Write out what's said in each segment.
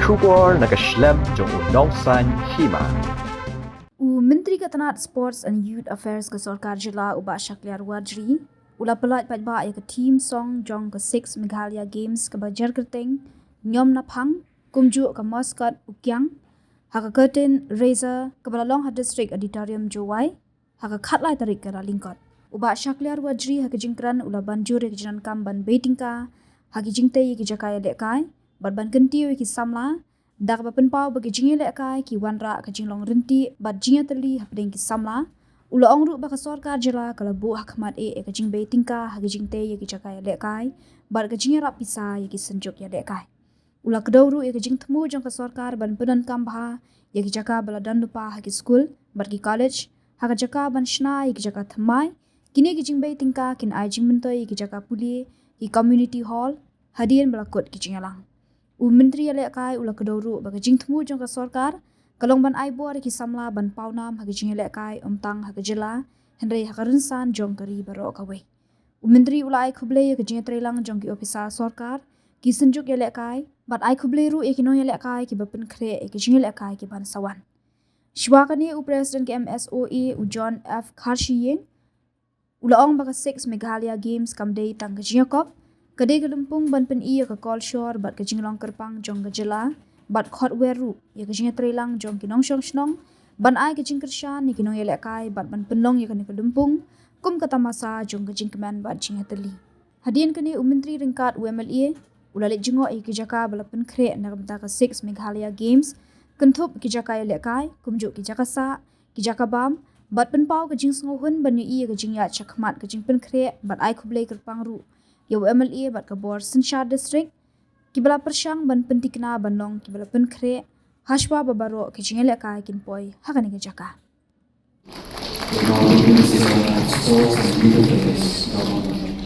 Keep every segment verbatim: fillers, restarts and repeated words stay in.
Khubor na ka shlem jong u Nongsaiñ Hima. U Myntri ka tnat Sports and Youth Affairs ka Sorkar Jylla u Bah Shakliar Warjri u la pyllait paidbah ïa ka theme song jong ka six Meghalaya Games kaba jer kyrteng Niom Naphang, kumjuh ka mascot u Kiang, ha ka curtain raiser kaba la long ha District Auditorium Jowai ha ka khatlai tarik Kyllalyngkot. U Bah Shakliar Warjri ha ka jingkren u la ban jur ïa ka jingdonkam ban bei tyngka ha ki jingtei ïa ki jaka ïalehkai bad ban kyntiew ïa ki samla da kaba pynpaw ba ki jingïalehkai ki wanrah ka jinglong ryntih bad jingïatylli hapdeng ki samla. U la ong ruh ba ka Sorkar Jylla ka la buh ha khmat eh ïa ka jingbei tyngka ha ki jingtei ïa ki jaka ïalehkai bad ka jingïarap pisa ïa ki synjuk ïalehkai. U la kdew ruh ïa ka jingthmu jong ka Sorkar ban pyndonkam bha ïa ki jaka ba la don lypa ha ki skul bad ki college ha ka jaka ban shna ïa ki jaka thymmai. Kine ki jingbei tyngka kin ai jingmyntoi ïa ki jaka pule, ki community hall, hadien ba la kut ki jingïalang. U Myntri ïalehkai u la kdew ruh ba ka jingthmu jong ka Sorkar ka long ban ai bor ïa ki samla ban pawnam ha ki jingïalehkai ym tang ha ka jylla hynrei ha ka rynsan jong ka ri baroh kawei. U Myntri u la ai khublei ïa ka jingïatreilang jong ki ophisar sorkar, ki synjuk ïalehkai bad ai khublei ruh ïa ki nongïalehkai kiba pynkhreh ïa ki jingïalehkai ki ban sa wan. Shuwa kane u President ka M S O A u John F Kharshiing u la ong ba ka six Meghalaya Games kam dei tang ka jingïakop, ka dei ka lympung ban pyni ïa ka kolshor bad ka jinglong kyrpang jong ka jylla bad khot wer ruh ïa ka jingïatreilang jong ki nongshong shnong ban ai ka jingkyrshan ïa ki nongïalehkai bad ban pynlong ïa kane ka lympung kum ka tamasa jong ka jingkmen bad jingïatylli. Hadien kane u Myntri ryngkat u M L A u la leit jngoh ïa ki jaka ba la pynkhreh na ka bynta ka six Meghalaya Games, kynthup ki jaka ïalehkai kumjuh ki jaka sah, ki jaka bam bad pynpaw ka jingsngewhun ban ïohi ïa ka jingïaid shakhmat ka jingpynkhreh bad ai khublei kyrpang ruh ïa u M L A bad ka bor synshar district kiba la pyrshang ban pynthikna ban long kiba la pynkhreh hashwa ba baroh ki jingïalehkai kin poi ha kane ka jaka. The Honorable Minister of Sports and Youth Affairs, Government.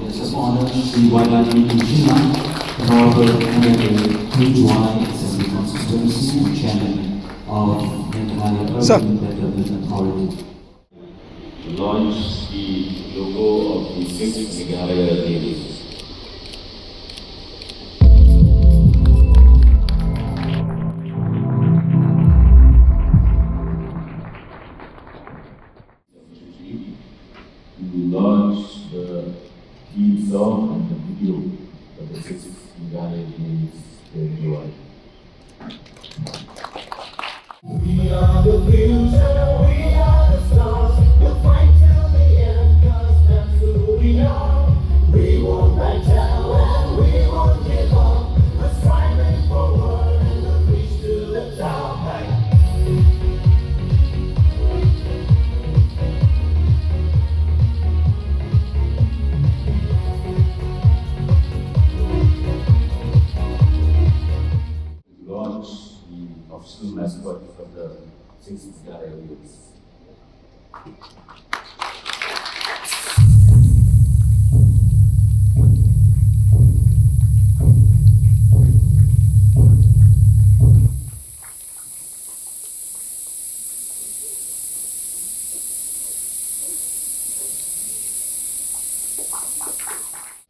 Yes, of honor, Shri Wailadmiki Shylla, Honorable M L A, Jowai Assembly Constituency and Chairman of Meghalaya Urban Development Authority. Launch the logo of the sixth Meghalaya Games. To launch the theme song and the video for the sixth Meghalaya Games here in Jowai. We are the future, we are the stars. We'll fight till the end, 'cause that's who we are. We won't back down and we won't give up. We're striving forward and we'll reach to the top. Launch the official mascot for the sixth Meghalaya Games.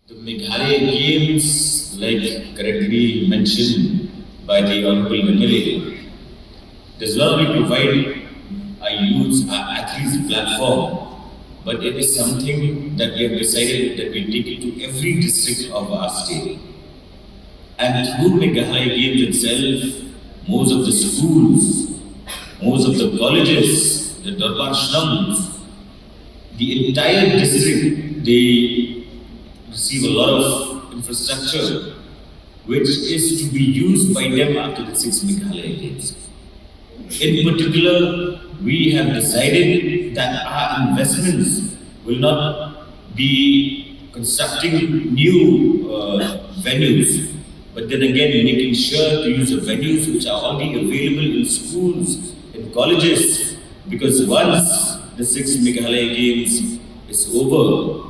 The Meghalaya Games, like correctly mentioned by the Honorable M L A, does not only provide our youths, our athletes a platform, but it is something that we have decided that we take it to every district of our state. And through Meghalaya Games itself, most of the schools, most of the colleges, the Dorbar Shnongs, the entire district, they receive a lot of infrastructure which is to be used by them after the sixth Meghalaya Games. In particular, we have decided that our investments will not be constructing new uh, venues, but then again making sure to use the venues which are already available in schools, in colleges, because once the sixth Meghalaya Games is over,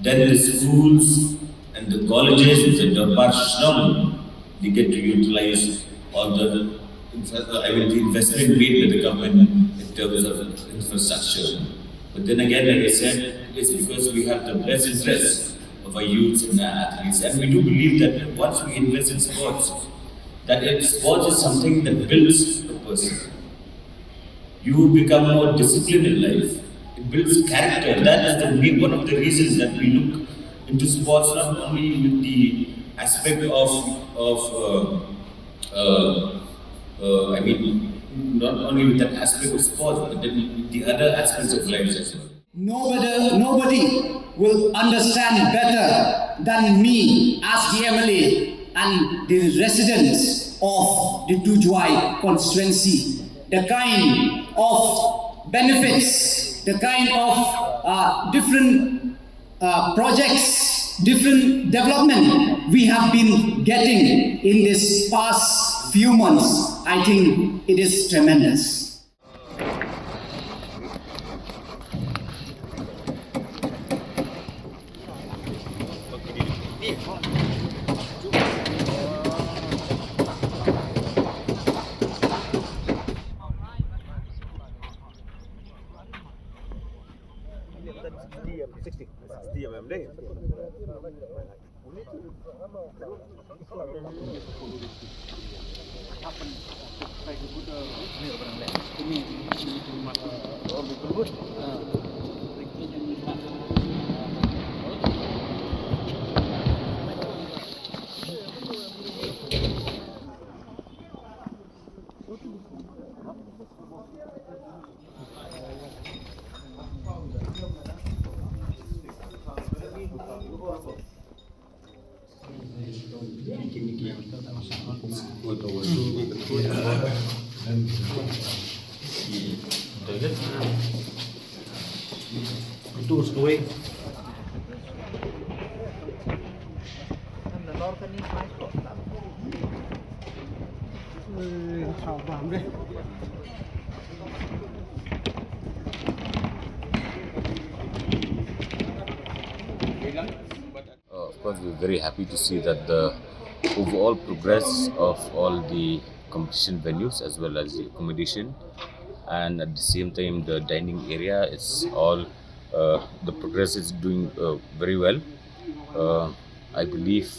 then the schools and the colleges, the Dorbar Shnong, they get to utilize all the, infra- I mean, the investment made by the government in terms of infrastructure. But then again, like I said, it's because we have the best interest of our youths and our athletes. And we do believe that once we invest in sports, that it, sports is something that builds a person. You become more disciplined in life. It builds character. That is the main, one of the reasons that we look into sports, not only with the aspect of of uh, uh, uh, I mean, not only with that aspect of sports, but then the other aspects of life as well. Nobody, nobody will understand better than me as the M L A and the residents of the Tujwai constituency the kind of benefits, the kind of uh, different uh, projects, different development we have been getting in this past few months. I think it is tremendous. Uh, of course, we're very happy to see that the overall progress of all the competition venues, as well as the accommodation, and at the same time the dining area, is all uh, the progress is doing uh, very well. Uh, I believe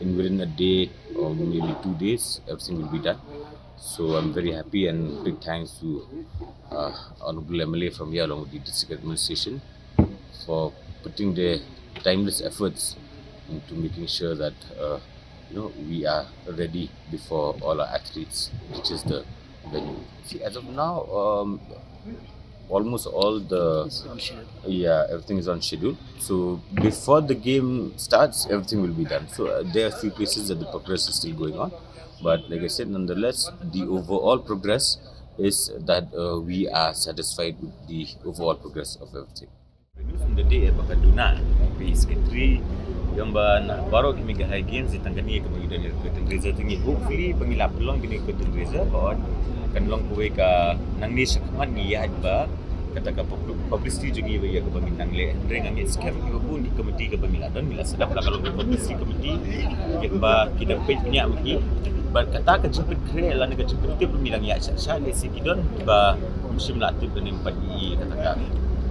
in within a day or maybe two days, everything will be done. So I'm very happy, and big thanks to uh, Honorable M L A from here along with the district administration for putting their timeless efforts into making sure that uh, you know, we are ready before all our athletes reaches the venue. See, as of now, um, almost all the, yeah, everything is on schedule. So before the game starts, everything will be done. So uh, there are a few places that the progress is still going on, but like I said, nonetheless, the overall progress is that uh, we are satisfied with the overall progress of everything. News in the day ba ka duna, ba i secretary, ïa ba na baroh ki mega high games, i tang kane ka ba ngi don ïa ka tendriza, te ngi hopefully ba ngi la pynlong kane ka tendriza, ba kan long kawei ka nangne shakhmat ngi ïa ba kata ka pub-, publicity jong ngi ba ïa ka ba ngi nang leh. Hynrei nga ngeit skhem ïa ba bun ki committee ka ba ngi la don, ngi la set up la ka long ka publicity committee, ïa ba ki da peit nia ba ki, ba kata ka jingpynkhreh lane ka jingpyntip ba ngi la ngi ïa sha sha ne si ki don ba ym shym la tip ne ym pat i kata ka,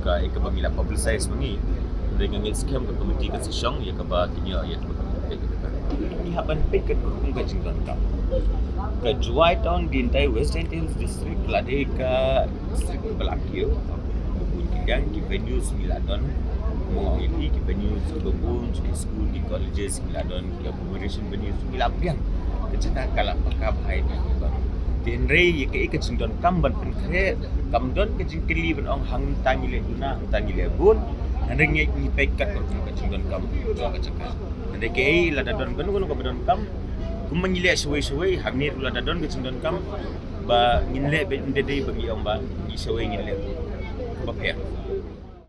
ka, eh, ka ba ngi la publicize ma ngi. Hynrei nga ngeit skhem ka committee ka sa shong ïa ka ba kin ïoh ïa ka ba ngi peit ïa kata. Ngi hap ban peit ka rukom ka jingdonkam. Ka Jowai Town, the entire West Jaintia Hills District, la dei ka district ba la kiew. Ba bun ki liang ki venues ngi la don. Mo ong ïa ki, ki venues ki ba bun, ki school, ki colleges ngi la don, ki accommodation venues ngi la biang. Ka jaka ka la paka bha ïa ki ba. Te hynrei ïa kaei ka jingdonkam ban pynkhreh, kam don ka jingkylli ban ong hangta ngi leh duna, hangta ngi leh bun. Hynrei ngi, ngi peit kat ka rukom ka jingdonkam jong ka jaka. Hynrei kaei lada don kano kano kaba donkam, kumba ngi leh shawei shawei, hangne ruh lada don ka jingdonkam ba ngin leh, ba ym dei ba ngi ong ba ngi shawei ngin leh bun. Ba pher.